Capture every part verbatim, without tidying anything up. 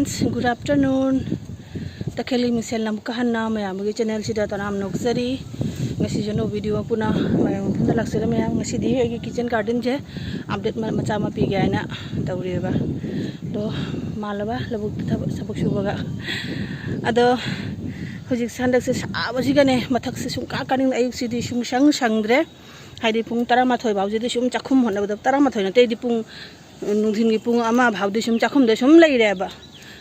Good afternoon. ꯇꯈꯦꯜꯒꯤ ꯃꯤꯡꯁꯦꯜ ꯑꯃꯨꯛꯀ ꯍꯟꯅ ꯃꯌꯥꯝꯒꯤ ꯆꯦꯅꯦꯜꯁꯤꯗ ꯇꯔꯥꯝꯅ ꯑꯣꯛꯆꯔꯤ꯫ ꯉꯁꯤꯁꯨ ꯑꯅꯧꯕ ꯚꯤꯗꯤꯑꯣ ꯑꯃ ꯄꯨꯅ ꯃꯌꯥꯝ ꯃꯐꯝꯗ ꯂꯥꯛꯆꯔꯦ꯫ ꯃꯌꯥꯝ, ꯉꯁꯤꯗꯤ ꯑꯩꯒꯤ ꯀꯤꯆꯟ ꯒꯥꯔꯗꯦꯟꯁꯦ ꯑꯞꯗꯦꯠ ꯃꯆꯥ ꯑꯃ ꯄꯤꯒꯦ ꯍꯥꯏꯅ ꯇꯧꯔꯤꯑꯕ꯫ ꯑꯗꯣ ꯃꯥꯜꯂꯕ ꯂꯧꯕꯨꯛꯇ ꯊꯕꯛ ꯊꯕꯛ ꯁꯨꯕꯒ꯫ ꯑꯗꯣ ꯍꯧꯖꯤꯛ ꯍꯟꯗꯛꯁꯦ ꯁꯥꯕꯁꯤꯒꯅꯦ ꯃꯊꯛꯁꯦ ꯁꯨꯡꯀꯥ ꯀꯥꯅꯤꯡꯗꯦ꯫ ꯑꯌꯨꯛꯁꯤꯗꯤ ꯁꯨꯡꯁꯪ ꯁꯪꯗ꯭ꯔꯦ꯫ ꯍꯥꯏꯗꯤ ꯄꯨꯡ ꯇꯔꯥꯃꯥꯊꯣꯏ ꯐꯥꯎꯁꯤꯗꯤ ꯁꯨꯝ ꯆꯥꯛꯈꯨꯝ ꯍꯣꯠꯅꯕꯗ, ꯇꯔꯥꯃꯥꯊꯣꯏ ꯅꯠꯇꯦ, ꯑꯩꯗꯤ ꯄꯨꯡ ꯅꯨꯡꯊꯤꯟꯒꯤ ꯄꯨꯡ ꯑꯃ ꯐꯥꯎꯗꯤ ꯁꯨꯝ ꯆꯥꯛꯈꯨꯝꯗ ꯁꯨꯝ ꯂꯩꯔꯦꯕ꯫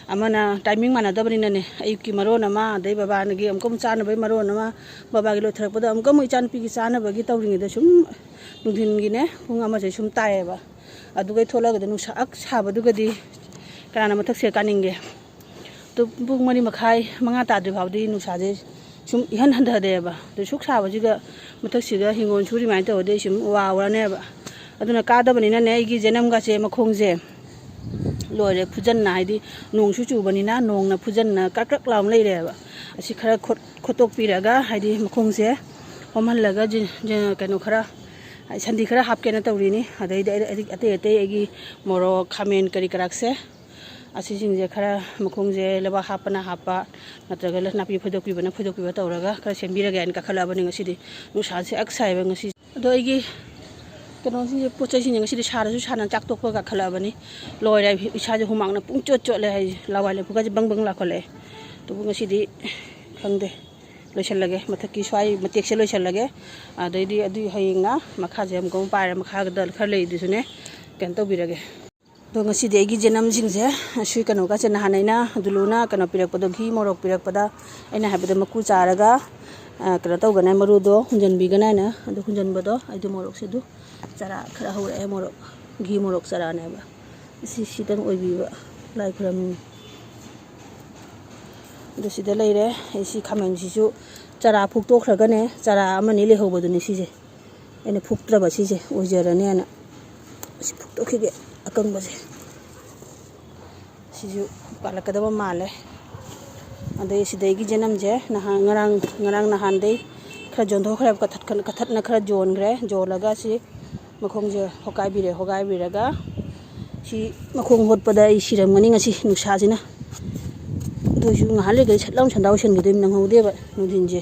ꯑꯃꯅ ꯇꯥꯏꯃꯤꯡ ꯃꯥꯟꯅꯗꯕꯅꯤꯅꯅꯦ, ꯑꯌꯨꯛꯀꯤ ꯃꯔꯣꯟ ꯑꯃ, ꯑꯗꯩ ꯕꯕꯥꯒꯤ ꯑꯃꯨꯛꯀ ꯑꯃꯨꯛ ꯆꯥꯅꯕꯒꯤ ꯃꯔꯣꯟ ꯑꯃ, ꯕꯕꯥꯒꯤ ꯂꯣꯏꯊꯔꯛꯄꯗ ꯑꯃꯨꯛꯀ ꯑꯃꯨꯛ ꯏꯆꯥꯅꯨꯄꯤꯒꯤ ꯆꯥꯅꯕꯒꯤ ꯇꯧꯔꯤꯉꯩꯗ ꯁꯨꯝ ꯅꯨꯡꯊꯤꯟꯒꯤꯅꯦ ꯄꯨꯡ ꯑꯃꯁꯦ ꯁꯨꯝ ꯇꯥꯏꯌꯦꯕ꯫ ꯑꯗꯨꯒ ꯊꯣꯛꯂꯛꯑꯒꯗꯤ ꯅꯨꯡꯁꯥ ꯑꯛ ꯁꯥꯕꯗꯨꯒꯗꯤ ꯀꯅꯥꯅ ꯃꯊꯛꯁꯦ ꯀꯥꯅꯤꯡꯒꯦ? ꯑꯗꯨ ꯄꯨꯡ ꯃꯔꯤ ꯃꯈꯥꯏ, ꯃꯉꯥ ꯇꯥꯗ꯭ꯔꯤ ꯐꯥꯎꯗꯤ ꯅꯨꯡꯁꯥꯁꯦ ꯁꯨꯝ ꯏꯍꯟ ꯍꯟꯊꯗꯦꯕ꯫ ꯑꯗꯨ ꯁꯨꯛ ꯁꯥꯕꯁꯤꯒ ꯃꯊꯛꯁꯤꯒ ꯍꯤꯡꯒꯣꯜ ꯁꯨꯔꯤꯃꯥꯏꯅ ꯇꯧꯔꯗꯤ ꯑꯩ ꯁꯨꯝ ꯋꯥꯎꯔꯅꯦꯕ꯫ ꯑꯗꯨꯅ ꯀꯥꯗꯕꯅꯤꯅꯅꯦ, ꯑꯩꯒꯤ ꯖꯦꯅꯝꯒꯥꯁꯦ ꯃꯈꯣꯡꯁꯦ ꯂꯣꯏꯔꯦ ꯐꯨꯖꯟꯅ, ꯍꯥꯏꯗꯤ ꯅꯣꯡꯁꯨ ꯆꯨꯕꯅꯤꯅ ꯅꯣꯡꯅ ꯐꯨꯖꯟꯅ ꯀ꯭ꯔꯛ ꯀ꯭ꯔꯛ ꯂꯥꯎꯅ ꯂꯩꯔꯦꯕ꯫ ꯑꯁꯤ ꯈꯔ ꯈꯣꯠ-, ꯈꯣꯠꯇꯣꯛꯄꯤꯔꯒ, ꯍꯥꯏꯗꯤ ꯃꯈꯣꯡꯁꯦ ꯍꯣꯝꯍꯜꯂꯒ ꯖꯤ-, ꯖꯤ-, ꯀꯩꯅꯣ ꯈꯔ, ꯁꯟꯊꯤ ꯈꯔ ꯍꯥꯞꯀꯦꯅ ꯇꯧꯔꯤꯅꯤ꯫ ꯑꯗꯩꯗꯤ ꯑꯩ, ꯑꯩ ꯑꯇꯩ ꯑꯇꯩ ꯑꯩꯒꯤ ꯃꯣꯔꯣꯛ, ꯈꯥꯃꯦꯟ ꯀꯔꯤ ꯀꯔꯥꯛꯁꯦ, ꯑꯁꯤꯁꯤꯡꯁꯦ ꯈꯔ ꯃꯈꯣꯡꯁꯦ ꯂꯩꯕꯥꯛ ꯍꯥꯞꯄꯅ ꯍꯥꯞꯄ, ꯅꯠꯇ꯭ꯔꯒ ꯅꯥꯄꯤ ꯐꯣꯏꯗꯣꯛꯄꯤꯕꯅ ꯐꯣꯏꯗꯣꯛꯄꯤꯕ ꯇꯧꯔꯒ ꯈꯔ ꯁꯦꯝꯕꯤꯔꯒꯦ ꯍꯥꯏꯅ ꯀꯥꯈꯠꯂꯛꯑꯕꯅꯤ ꯉꯁꯤꯗꯤ꯫ ꯅꯨꯡꯁꯥꯁꯦ ꯑꯛ ꯁꯥꯏꯕ ꯉꯁꯤ꯫ ꯑꯗꯣ ꯑꯩꯒꯤ ꯀꯩꯅꯣꯁꯤꯡꯁꯦ, ꯄꯣꯠ ꯆꯩꯁꯤꯡꯁꯦ ꯉꯁꯤꯗꯤ ꯁꯥꯔꯁꯨ ꯁꯥꯅ ꯆꯥꯛ ꯇꯣꯛꯄ ꯀꯥꯈꯠꯂꯛꯑꯕꯅꯤ꯫ ꯂꯣꯏꯔꯦ, ꯏꯁꯥꯁꯦ ꯍꯨꯃꯥꯡꯅ ꯄꯨꯡ ꯆꯣꯠ ꯆꯣꯠꯂꯦ ꯍꯥꯏꯁꯦ꯫ ꯂꯋꯥꯏ ꯂꯦꯐꯨꯒꯁꯦ ꯕꯪ ꯕꯪ ꯂꯥꯎꯈꯠꯂꯛꯑꯦ꯫ ꯑꯗꯨꯕꯨ ꯉꯁꯤꯗꯤ ꯈꯪꯗꯦ, ꯂꯣꯏꯁꯤꯜꯂꯒꯦ, ꯃꯊꯛꯀꯤ ꯁ꯭ꯋꯥꯏ ꯃꯇꯦꯛꯁꯦ ꯂꯣꯏꯁꯤꯜꯂꯒꯦ꯫ ꯑꯗꯩꯗꯤ ꯑꯗꯨꯒꯤ ꯍꯌꯦꯡꯅ ꯃꯈꯥꯁꯦ ꯑꯃꯨꯛꯀ ꯑꯃꯨꯛ ꯄꯥꯏꯔ, ꯃꯈꯥꯗ ꯈꯔ ꯂꯩꯗꯨꯁꯨꯅꯦ ꯀꯩꯅꯣ ꯇꯧꯕꯤꯔꯒꯦ꯫ ꯑꯗꯣ ꯉꯁꯤꯗꯤ ꯑꯩꯒꯤ ꯖꯦꯅꯝꯁꯤꯡꯁꯦ, ꯑꯁꯤ ꯀꯩꯅꯣꯒꯁꯦ, ꯅꯍꯥꯟ ꯑꯩꯅ ꯗꯨꯂꯨꯅ ꯀꯩꯅꯣ ꯄꯤꯔꯛꯄꯗꯣ, ꯘꯤ ꯃꯣꯔꯣꯛ ꯄꯤꯔꯛꯄꯗ ꯑꯩꯅ ꯍꯥꯏꯕꯗ ꯃꯀꯨ ꯆꯥꯔꯒ, ꯑ, ꯀꯩꯅꯣ ꯇꯧꯒꯅꯤ, ꯃꯔꯨꯗꯣ ꯍꯨꯟꯖꯟꯕꯤꯒꯅꯤ ꯍꯥꯏꯅ꯫ ꯑꯗꯨ ꯍꯨꯟꯖꯟꯕꯗꯣ ꯑꯩꯗꯣ ꯃꯣꯔꯣꯛꯁꯦ ꯑꯗꯨ ꯆꯔꯥ ꯈꯔ ꯍꯧꯔꯛꯑꯦ, ꯃꯣꯔꯣꯛ, ꯘꯤ ꯃꯣꯔꯣꯛ ꯆꯔꯥꯅꯦꯕ꯫ ꯁꯤ, ꯁꯤꯗꯪ ꯑꯣꯏꯕꯤꯕ ꯂꯥꯏ ꯈꯨꯔꯝꯃꯤ꯫ ꯑꯗꯨ ꯁꯤꯗ ꯂꯩꯔꯦ꯫ ꯑꯩ ꯁꯤ ꯈꯥꯃꯦꯟꯁꯤꯁꯨ ꯆꯔꯥ ꯐꯨꯛꯇꯣꯛꯈ꯭ꯔꯒꯅꯦ, ꯆꯔꯥ ꯑꯃꯅꯤ ꯂꯩꯍꯧꯕꯗꯨꯅꯤ ꯁꯤꯁꯦ꯫ ꯑꯩꯅ ꯐꯨꯛꯇ꯭ꯔꯕ ꯁꯤꯁꯦ ꯑꯣꯏꯖꯔꯅꯦꯅ꯫ ꯁꯤ ꯐꯨꯛꯇꯣꯛꯈꯤꯒꯦ, ꯑꯀꯪꯕꯁꯦ꯫ ꯁꯤꯁꯨ ꯄꯥꯜꯂꯛꯀꯗꯕ ꯃꯥꯜꯂꯦ꯫ ꯑꯗꯩ ꯁꯤꯗꯩꯒꯤ ꯖꯦꯅꯝꯁꯦ ꯅꯍꯥꯟ, ꯉꯔꯥꯡ, ꯉꯔꯥꯡ ꯅꯍꯥꯟꯗꯩ ꯈꯔ ꯌꯣꯟꯊꯣꯛꯈ꯭ꯔꯦꯕ, ꯀꯊꯠ-, ꯀꯊꯠꯅ ꯈꯔ ꯌꯣꯟꯈ꯭ꯔꯦ꯫ ꯌꯣꯜꯂꯒ ꯁꯤ ꯃꯈꯣꯡꯁꯦ ꯍꯣꯒꯥꯏꯕꯤꯔꯦ꯫ ꯍꯣꯒꯥꯏꯕꯤꯔꯒ ꯁꯤ ꯃꯈꯣꯡ ꯍꯣꯠꯄꯗ ꯑꯩ ꯁꯤꯔꯝꯒꯅꯤ ꯉꯁꯤ ꯅꯨꯡꯁꯥꯁꯤꯅ꯫ ꯑꯗꯨꯁꯨ ꯉꯥꯏꯍꯥꯛ ꯂꯩꯔꯒꯗꯤ ꯁꯠ ꯂꯥꯎꯅ ꯁꯟꯗꯥꯎ ꯁꯦꯟꯈꯤꯗꯣꯏꯅꯤ, ꯅꯪꯍꯧꯗꯦꯕ ꯅꯨꯡꯊꯤꯟꯁꯦ꯫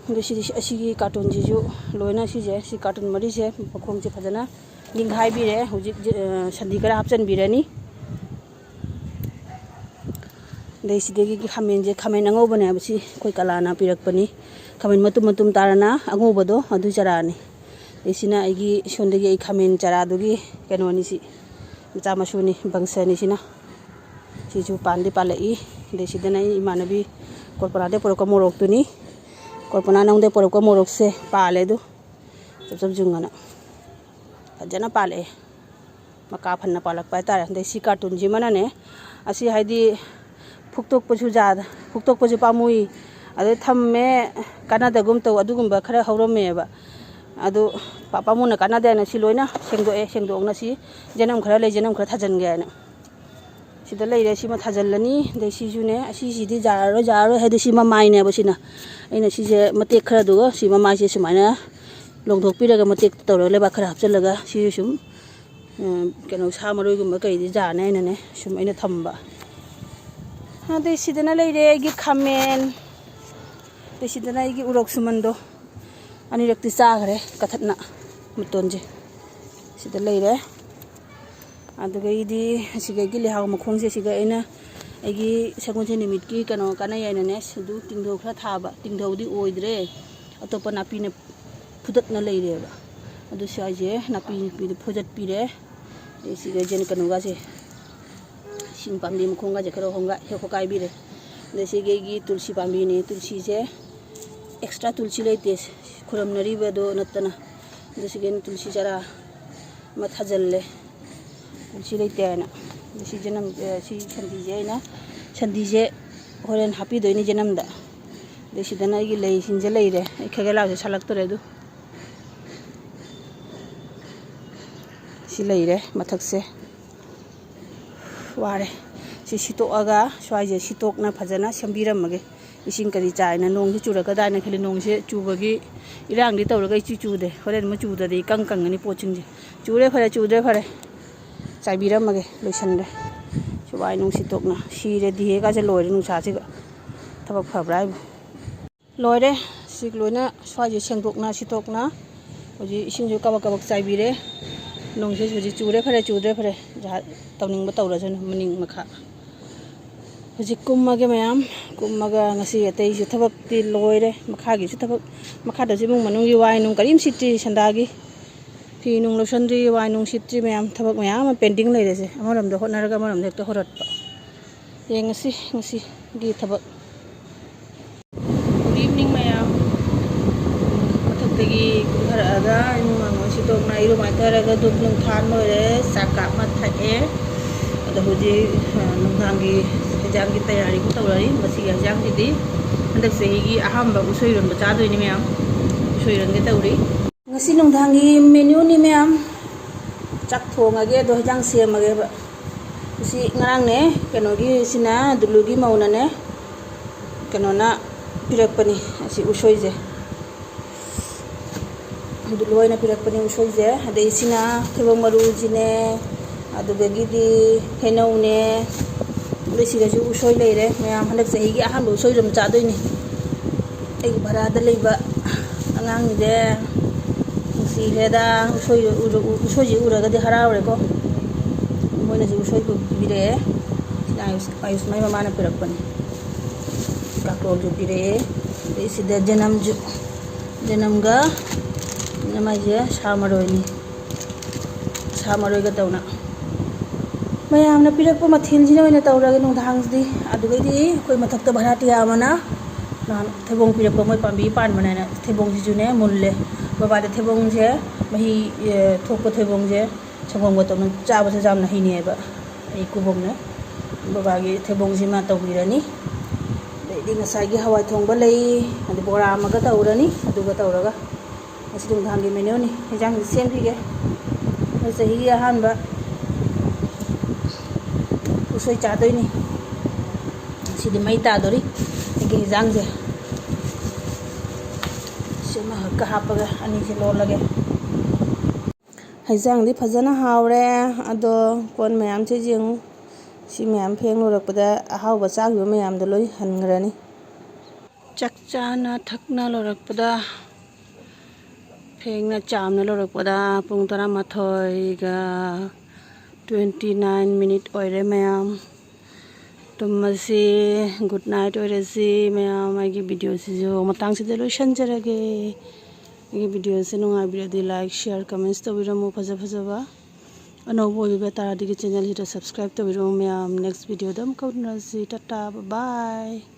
ꯑꯗꯣ ꯁꯤꯗꯤ, ꯑꯁꯤꯒꯤ ꯀꯥꯔꯇꯨꯟꯁꯤꯁꯨ ꯂꯣꯏꯅ, ꯁꯤꯁꯦ, ꯁꯤ ꯀꯥꯔꯇꯨꯟ ꯃꯔꯤꯁꯦ ꯃꯈꯣꯡꯁꯦ ꯐꯖꯅ ꯅꯤꯡꯈꯥꯏꯕꯤꯔꯦ꯫ ꯍꯧꯖꯤꯛ, ꯑ, ꯁꯟꯗꯤ ꯈꯔ ꯍꯥꯞꯆꯤꯟꯕꯤꯔꯅꯤ꯫ ꯑꯗꯩ ꯁꯤꯗꯒꯤ ꯈꯥꯃꯦꯟꯁꯦ, ꯈꯥꯃꯦꯟ ꯑꯉꯧꯕꯅꯦ ꯍꯥꯏꯕꯁꯤ ꯑꯩꯈꯣꯏ ꯀꯂꯥꯅ ꯄꯤꯔꯛꯄꯅꯤ꯫ ꯈꯥꯃꯦꯟ ꯃꯇꯨꯝ ꯃꯇꯨꯝ ꯇꯥꯔꯅ ꯑꯉꯧꯕꯗꯣ, ꯑꯗꯨ ꯆꯔꯥꯅꯤ꯫ ꯑꯗꯩ ꯁꯤꯅ ꯑꯩꯒꯤ ꯁꯣꯝꯗꯒꯤ ꯑꯩ ꯈꯥꯃꯦꯟ ꯆꯔꯥꯗꯨꯒꯤ ꯀꯩꯅꯣꯅꯤ, ꯁꯤ ꯃꯆꯥ ꯃꯁꯨꯅꯤ, ꯕꯪꯁꯅꯤ ꯁꯤꯅ꯫ ꯁꯤꯁꯨ ꯄꯥꯟꯗꯤ ꯄꯥꯜꯂꯛꯏ꯫ ꯑꯗꯩ ꯁꯤꯗꯅ ꯑꯩ ꯏꯃꯥꯟꯅꯕꯤ ꯀꯜꯄꯅꯥꯗꯩ ꯄꯨꯔꯛꯄ ꯃꯣꯔꯣꯛꯇꯨꯅꯤ꯫ ꯀꯜꯄꯅꯥ ꯅꯪꯗꯩ ꯄꯨꯔꯛꯄ ꯃꯣꯔꯣꯛꯁꯦ ꯄꯥꯜꯂꯦ ꯑꯗꯨ꯫ ꯆꯞ ꯆꯞ ꯌꯨꯡꯉꯅ ꯐꯖꯅ ꯄꯥꯜꯂꯛꯑꯦ꯫ ꯃꯀꯥ ꯐꯟꯅ ꯄꯥꯜꯂꯛꯄ ꯍꯥꯏꯇꯥꯔꯦ꯫ ꯑꯗꯩ ꯁꯤ ꯀꯥꯔꯇꯨꯟꯁꯤꯃꯅꯅꯦ, ꯑꯁꯤ ꯍꯥꯏꯗꯤ ꯐꯨꯛꯇꯣꯛꯄꯁꯨ ꯌꯥꯗ-, ꯐꯨꯛꯇꯣꯛꯄꯁꯨ ꯄꯥꯝꯃꯨꯏ꯫ ꯑꯗꯩ ꯊꯝꯃꯦ, ꯀꯥꯟꯅꯗꯒꯨꯝ ꯇꯧ, ꯑꯗꯨꯒꯨꯝꯕ ꯈꯔ ꯍꯧꯔꯝꯃꯦꯕ꯫ ꯑꯗꯨ ꯄꯥ-, ꯄꯥꯝꯃꯨꯅ ꯀꯥꯟꯅꯗꯦ ꯍꯥꯏꯅ ꯁꯤ ꯂꯣꯏꯅ ꯁꯦꯡꯗꯣꯛꯑꯦ꯫ ꯁꯦꯡꯗꯣꯛꯅ ꯁꯤ ꯖꯅꯝ ꯈꯔ ꯂꯩ, ꯖꯅꯝ ꯈꯔ ꯊꯥꯖꯤꯟꯒꯦ ꯍꯥꯏꯅ꯫ ꯁꯤꯗ ꯂꯩꯔꯦ, ꯁꯤꯃ ꯊꯥꯖꯤꯜꯂꯅꯤ꯫ ꯑꯗꯩ ꯁꯤꯁꯨꯅꯦ, ꯑꯁꯤꯁꯤꯗꯤ ꯌꯥꯔꯔꯣꯏ, ꯌꯥꯔꯔꯣꯏ ꯍꯥꯏꯗꯤ ꯁꯤ ꯃꯃꯥꯏꯅꯦꯕ꯫ ꯁꯤꯅ ꯑꯩꯅ ꯁꯤꯁꯦ ꯃꯇꯦꯛ ꯈꯔꯗꯨꯒ ꯁꯤ ꯃꯃꯥꯏꯁꯦ ꯁꯨꯃꯥꯏꯅ ꯂꯣꯡꯊꯣꯛꯄꯤꯔꯒ, ꯃꯇꯦꯛ ꯇꯧꯔꯒ, ꯂꯩꯕꯥꯛ ꯈꯔ ꯍꯥꯞꯆꯤꯜꯂꯒ, ꯁꯤꯁꯨ ꯁꯨꯝ, ꯎꯝ, ꯀꯩꯅꯣ, ꯁꯥ ꯃꯔꯣꯏꯒꯨꯝꯕ ꯀꯩꯗꯤ ꯌꯥꯅꯤ ꯍꯥꯏꯅꯅꯦ ꯁꯨꯝ ꯑꯩꯅ ꯊꯝꯕ꯫ ꯑꯗꯩ ꯁꯤꯗꯅ ꯂꯩꯔꯦ ꯑꯩꯒꯤ ꯈꯥꯃꯦꯟ꯫ ꯑꯗꯩ ꯁꯤꯗꯅ ꯑꯩꯒꯤ ꯎꯔꯣꯛ ꯁꯨꯃꯟꯗꯣ꯫ ꯑꯅꯤꯔꯛꯇꯤ ꯆꯥꯈ꯭ꯔꯦ ꯀꯊꯠꯅ ꯃꯇꯣꯟꯁꯦ꯫ ꯁꯤꯗ ꯂꯩꯔꯦ꯫ ꯑꯗꯨꯒꯩꯗꯤ ꯑꯁꯤꯗꯒꯤ ꯂꯩꯍꯥꯎ ꯃꯈꯣꯡꯁꯦ, ꯁꯤꯒ ꯑꯩꯅ ꯑꯩꯒꯤ ꯁꯒꯣꯜꯁꯦꯟ ꯅꯨꯃꯤꯠꯀꯤ ꯀꯩꯅꯣ ꯀꯥꯟꯅꯩ ꯍꯥꯏꯅꯅꯦ, ꯁꯤꯗꯨ ꯇꯤꯡꯊꯧ ꯈꯔ ꯊꯥꯕ, ꯇꯤꯡꯊꯧꯗꯤ ꯑꯣꯏꯗ꯭ꯔꯦ, ꯑꯇꯣꯞꯄ ꯅꯥꯄꯤꯅ ꯐꯨꯗꯠꯅ ꯂꯩꯔꯦꯕ꯫ ꯑꯗꯨ ꯁ꯭ꯋꯥꯏꯁꯦ ꯅꯥꯄꯤ ꯅꯨꯄꯤꯗꯨ ꯐꯨꯗꯠꯄꯤꯔꯦ꯫ ꯑꯗꯩ ꯁꯤꯒ ꯖꯦꯟ ꯀꯩꯅꯣꯒꯁꯦ, ꯁꯤꯡ ꯄꯥꯝꯕꯤ ꯃꯈꯣꯡꯒꯁꯦ ꯈꯔ ꯍꯣꯡꯒꯥꯏ-, ꯍꯦꯛ ꯍꯣꯀꯥꯏꯕꯤꯔꯦ꯫ ꯑꯗꯩ ꯁꯤꯒꯤ ꯑꯩꯒꯤ ꯇꯨꯜꯁꯤ ꯄꯥꯝꯕꯤꯅꯤ꯫ ꯇꯨꯜꯁꯤꯁꯦ extra ꯇꯨꯜꯁꯤ ꯂꯩꯇꯦ, ꯈꯨꯔꯝꯅꯔꯤꯕꯗꯣ ꯅꯠꯇꯅ꯫ ꯑꯗꯨ ꯁꯤꯒꯤ ꯑꯩꯅ ꯇꯨꯜꯁꯤ ꯆꯥꯔꯥ ꯑꯃ ꯊꯥꯖꯤꯜꯂꯦ, ꯇꯨꯜꯁꯤ ꯂꯩꯇꯦ ꯍꯥꯏꯅ꯫ ꯑꯗꯨ ꯁꯤꯁꯦ ꯅꯝ-, ꯑ, ꯁꯤ ꯁꯟꯗꯤꯁꯦ ꯑꯩꯅ, ꯁꯟꯗꯤꯁꯦ ꯍꯣꯔꯦꯟ ꯍꯥꯞꯄꯤꯗꯣꯏꯅꯤ ꯖꯅꯝꯗ꯫ ꯑꯗꯩ ꯁꯤꯗꯅ ꯑꯩꯒꯤ ꯂꯩꯁꯤꯡꯁꯦ ꯂꯩꯔꯦ꯫ ꯑꯩ ꯈꯥꯒꯦꯜ ꯂꯥꯎꯁꯦ ꯁꯥꯠꯂꯛꯇꯣꯔꯦ ꯑꯗꯨ꯫ ꯁꯤ ꯂꯩꯔꯦ ꯃꯊꯛꯁꯦ꯫ ꯋꯥꯔꯦ꯫ ꯁꯤ ꯁꯤꯠꯇꯣꯛꯑꯒ ꯁ꯭ꯋꯥꯏꯁꯦ ꯁꯤꯠꯇꯣꯛꯅ ꯐꯖꯅ ꯁꯦꯝꯕꯤꯔꯝꯃꯒꯦ꯫ ꯏꯁꯤꯡ ꯀꯔꯤ ꯆꯥꯏꯅ ꯅꯣꯡꯁꯤ ꯆꯨꯔꯛꯀꯗ꯭ꯔꯥꯅ ꯈꯜꯂꯤ꯫ ꯅꯣꯡꯁꯦ ꯆꯨꯕꯒꯤ ꯏꯔꯥꯡꯗꯤ ꯇꯧꯔꯒ ꯏꯆꯨ ꯆꯨꯗꯦ꯫ ꯍꯣꯔꯦꯟ ꯑꯃꯨꯛ ꯆꯨꯗ꯭ꯔꯗꯤ ꯏꯀꯪ ꯀꯪꯉꯅꯤ ꯄꯣꯠꯁꯤꯡꯁꯦ꯫ ꯆꯨꯔꯦ ꯐꯔꯦ, ꯆꯨꯗ꯭ꯔꯦ ꯐꯔꯦ꯫ ꯆꯥꯏꯕꯤꯔꯝꯃꯒꯦ, ꯂꯣꯏꯁꯟꯂꯦ꯫ ꯋꯥꯏ ꯅꯨꯡ ꯁꯤꯠꯇꯣꯛꯅ ꯁꯤꯔꯦ, ꯗꯤꯍꯦꯒꯁꯦ ꯂꯣꯏꯔꯦ ꯅꯨꯡꯁꯥꯁꯤꯒ꯫ ꯊꯕꯛ ꯐꯕ꯭ꯔꯥ ꯍꯥꯏꯕꯨ꯫ ꯂꯣꯏꯔꯦ꯫ ꯁꯤ ꯂꯣꯏꯅ ꯁ꯭ꯋꯥꯏꯁꯦ ꯁꯦꯡꯗꯣꯛꯅ ꯁꯤꯠꯇꯣꯛꯅ ꯍꯧꯖꯤꯛ ꯏꯁꯤꯡꯁꯨ ꯀꯕꯛ ꯀꯕꯛ ꯆꯥꯏꯕꯤꯔꯦ꯫ ꯅꯣꯡꯁꯦ ꯍꯧꯖꯤꯛ ꯆꯨꯔꯦ ꯐꯔꯦ, ꯆꯨꯗ꯭ꯔꯦ ꯐꯔꯦ, ꯖꯍꯥ-, ꯇꯧꯅꯤꯡꯕ ꯇꯧꯔꯁꯅꯨ ꯃꯅꯤꯡ ꯃꯈꯥ꯫ ꯍꯧꯖꯤꯛ ꯀꯨꯝꯃꯒꯦ ꯃꯌꯥꯝ, ꯀꯨꯝꯃꯒ ꯉꯁꯤ ꯑꯇꯩꯁꯨ ꯊꯕꯛꯇꯤ ꯂꯣꯏꯔꯦ꯫ ꯃꯈꯥꯒꯤꯁꯨ ꯊꯕꯛ, ꯃꯈꯥꯗꯁꯨ ꯏꯃꯨꯡ ꯃꯅꯨꯡꯒꯤ ꯋꯥꯏ ꯅꯨꯡ ꯀꯔꯤꯝ ꯁꯤꯠꯇ꯭ꯔꯤ, ꯁꯟꯗꯥꯒꯤ ꯐꯤ ꯅꯨꯡ ꯂꯧꯁꯟꯗ꯭ꯔꯤ, ꯋꯥꯏ ꯅꯨꯡ ꯁꯤꯠꯇ꯭ꯔꯤ ꯃꯌꯥꯝ, ꯊꯕꯛ ꯃꯌꯥꯝ ꯑꯃ pending ꯂꯩꯔꯦꯁꯦ꯫ ꯑꯃꯔꯣꯝꯗ ꯍꯣꯠꯅꯔꯒ ꯑꯃꯔꯣꯝꯗ ꯍꯦꯛꯇ ꯍꯣꯔꯠꯄ꯫ ꯌꯦꯡꯉꯁꯤ ꯉꯁꯤꯒꯤ ꯊꯕꯛ꯫ Good evening ꯃꯌꯥꯝ꯫ ꯃꯊꯛꯇꯒꯤ ꯀꯨꯝꯊꯔꯛꯑꯒ ꯏꯃꯨꯡ ꯃꯥꯡꯒꯣꯜ ꯁꯤꯠꯇꯣꯛꯅ ꯏꯔꯨ ꯃꯥꯏꯊꯔꯒ ꯙꯨꯞ ꯅꯨꯡ ꯊꯥꯟ ꯂꯣꯏꯔꯦ꯫ ꯆꯥꯛ ꯀꯥꯞꯅ ꯊꯛꯑꯦ꯫ ꯑꯗꯣ ꯍꯧꯖꯤꯛ, ꯑ, ꯅꯨꯡꯗꯥꯡꯒꯤ ꯍꯦꯟꯖꯥꯡꯒꯤ ꯇꯌꯥꯔꯤ ꯑꯃꯨꯛ ꯇꯧꯔꯅꯤ꯫ ꯃꯁꯤꯒꯤ ꯍꯦꯟꯖꯥꯡꯁꯤꯗꯤ ꯍꯟꯗꯛ ꯆꯍꯤꯒꯤ ꯑꯍꯥꯟꯕ ꯎꯁꯣꯏ ꯏꯔꯣꯟꯕ ꯆꯥꯗꯣꯏꯅꯤ ꯃꯌꯥꯝ꯫ ꯎꯁꯣꯏ ꯏꯔꯣꯟꯒꯦ ꯇꯧꯔꯤ꯫ ꯉꯁꯤ ꯅꯨꯡꯗꯥꯡꯒꯤ menuꯅꯤ ꯃꯌꯥꯝ꯫ ꯆꯥꯛ ꯊꯣꯡꯉꯒꯦ, ꯑꯗꯣ ꯍꯦꯟꯖꯥꯡ ꯁꯦꯝꯃꯒꯦꯕ꯫ ꯉꯁꯤ ꯉꯔꯥꯡꯅꯦ, ꯀꯩꯅꯣꯒꯤ, ꯁꯤꯅ ꯗꯨꯂꯨꯒꯤ ꯃꯧꯅꯅꯦ, ꯀꯩꯅꯣꯅ ꯄꯤꯔꯛꯄꯅꯤ ꯑꯁꯤ ꯎꯁꯣꯏꯁꯦ꯫ ꯗꯨꯂꯨ ꯍꯣꯏꯅ ꯄꯤꯔꯛꯄꯅꯤ ꯎꯁꯣꯏꯁꯦ꯫ ꯑꯗꯩ ꯁꯤꯅ ꯊꯩꯕꯣꯡ ꯃꯔꯨꯁꯤꯅꯦ, ꯑꯗꯨꯗꯒꯤꯗꯤ ꯍꯩꯅꯧꯅꯦ, ꯑꯗꯩ ꯁꯤꯗꯁꯨ ꯎꯁꯣꯏ ꯂꯩꯔꯦ꯫ ꯃꯌꯥꯝ ꯍꯟꯗꯛ ꯆꯍꯤꯒꯤ ꯑꯍꯥꯟꯕ ꯎꯁꯣꯏꯁꯨ ꯑꯗꯨꯝ ꯆꯥꯗꯣꯏꯅꯤ꯫ ꯑꯩꯒꯤ ꯚꯔꯥꯗ ꯂꯩꯕ ꯑꯉꯥꯡꯁꯦ ꯅꯨꯡꯁꯤꯈ꯭ꯔꯦꯗ꯫ ꯎꯁꯣꯏ ꯎꯔ-, ꯎ-, ꯎꯁꯣꯏꯁꯦ ꯎꯔꯒꯗꯤ ꯍꯔꯥꯎꯔꯦꯀꯣ꯫ ꯃꯣꯏꯅꯁꯨ ꯎꯁꯣꯏ ꯄꯤꯕꯤꯔꯛꯑꯦ꯫ ꯁꯤꯅ ꯑꯌꯨꯁ, ꯑꯌꯨꯁ ꯃꯥꯏ ꯃꯃꯥꯅ ꯄꯤꯔꯛꯄꯅꯤ꯫ ꯀꯥꯡꯇꯣꯜꯁꯨ ꯄꯤꯔꯛꯑꯦ꯫ ꯑꯗꯩ ꯁꯤꯗ ꯖꯅꯝꯁꯨ, ꯖꯅꯝꯒ ꯃꯥꯏꯁꯦ ꯁꯥ ꯃꯔꯣꯏꯅꯤ꯫ ꯁꯥ ꯃꯔꯣꯏꯒ ꯇꯧꯅ ꯃꯌꯥꯝꯅ ꯄꯤꯔꯛꯄ ꯃꯊꯦꯜꯁꯤꯅ ꯑꯣꯏꯅ ꯇꯧꯔꯒꯦ ꯅꯨꯡꯗꯥꯡꯁꯤꯗꯤ꯫ ꯑꯗꯨꯒꯩꯗꯤ ꯑꯩꯈꯣꯏ ꯃꯊꯛꯇ ꯚꯔꯥꯇꯤꯌꯥ ꯑꯃꯅ ꯅꯍꯥꯟ ꯊꯩꯕꯣꯡ ꯄꯤꯔꯛꯄ, ꯃꯣꯏ ꯄꯥꯝꯕꯤ ꯄꯥꯟꯕꯅꯦꯅ ꯊꯩꯕꯣꯡꯁꯤꯁꯨꯅꯦ ꯃꯨꯜꯂꯦ꯫ ꯕꯕꯥꯗ ꯊꯩꯕꯣꯡꯁꯦ ꯃꯍꯤ, ꯑꯦ, ꯊꯣꯛꯄ ꯊꯩꯕꯣꯡꯁꯦ ꯁꯪꯒꯣꯝꯒ ꯇꯧꯅ ꯆꯥꯕꯁꯦ ꯌꯥꯝꯅ ꯍꯩꯅꯩꯑꯕ꯫ ꯑꯩ ꯀꯨꯕꯣꯛꯅ ꯕꯕꯥꯒꯤ ꯊꯩꯕꯣꯡꯁꯤꯃ ꯇꯧꯕꯤꯔꯅꯤ꯫ ꯑꯗꯩꯗꯤ ꯉꯁꯥꯏꯒꯤ ꯍꯋꯥꯏ ꯊꯣꯡꯕ ꯂꯩ, ꯑꯗꯩ ꯕꯣꯔꯥ ꯑꯃꯒ ꯇꯧꯔꯅꯤ꯫ ꯑꯗꯨꯒ ꯇꯧꯔꯒ ꯉꯁꯤ ꯅꯨꯡꯗꯥꯡꯒꯤ menuꯅꯤ꯫ ꯍꯦꯟꯖꯥꯡꯁꯦ ꯁꯦꯝꯈꯤꯒꯦ꯫ ꯑꯩꯈꯣꯏ ꯆꯍꯤꯒꯤ ꯑꯍꯥꯟꯕ ꯎꯁꯣꯏ ꯆꯥꯗꯣꯏꯅꯤ꯫ ꯁꯤꯗꯤ ꯃꯩ ꯇꯥꯗꯣꯔꯤ ꯑꯩꯒꯤ ꯍꯦꯟꯖꯥꯡꯁꯦ꯫ ꯁꯤ ꯑꯃꯈꯛꯀ ꯍꯥꯞꯄꯒ ꯑꯅꯤꯁꯦ ꯂꯣꯜꯂꯒꯦ꯫ ꯍꯩꯖꯥꯡꯗꯤ ꯐꯖꯅ ꯍꯥꯎꯔꯦ꯫ ꯑꯗꯣ ꯀꯣꯟ ꯃꯌꯥꯝꯁꯦ ꯌꯦꯡꯉꯨ꯫ ꯁꯤ ꯃꯌꯥꯝ ꯐꯦꯡ ꯂꯣꯏꯔꯛꯄꯗ ꯑꯍꯥꯎꯕ ꯆꯥꯈꯤꯕ ꯃꯌꯥꯝꯗꯣ ꯂꯣꯏ ꯍꯟꯈ꯭ꯔꯅꯤ꯫ ꯆꯥꯛ ꯆꯥꯅ ꯊꯛꯅ ꯂꯣꯏꯔꯛꯄꯗ, ꯐꯦꯡꯅ ꯆꯥꯝꯅ ꯂꯣꯏꯔꯛꯄꯗ ꯄꯨꯡ ꯇꯔꯥꯃꯥꯊꯣꯏꯒ twenty nine minute ꯑꯣꯏꯔꯦ ꯃꯌꯥꯝ꯫ ꯇꯨꯝꯃꯁꯤ, good night ꯑꯣꯏꯔꯁꯤ ꯃꯌꯥꯝ꯫ ꯑꯩꯒꯤ videoꯁꯤꯁꯨ ꯃꯇꯥꯡꯁꯤꯗ ꯂꯣꯏꯁꯤꯟꯖꯔꯒꯦ꯫ ꯑꯩꯒꯤ videoꯁꯦ ꯅꯨꯡꯉꯥꯏꯕꯤꯔꯗꯤ like, share, comments ꯇꯧꯕꯤꯔꯝꯃꯨ ꯐꯖ ꯐꯖꯕ꯫ ꯑꯅꯧꯕ ꯑꯣꯏꯕꯤꯕ ꯇꯥꯔꯗꯤ channelꯁꯤꯗ subscribe ꯇꯧꯕꯤꯔꯝꯃꯨ ꯃꯌꯥꯝ꯫ Next videoꯗ ꯑꯃꯨꯛ ꯎꯅꯔꯁꯤ꯫ Tata, bye bye꯫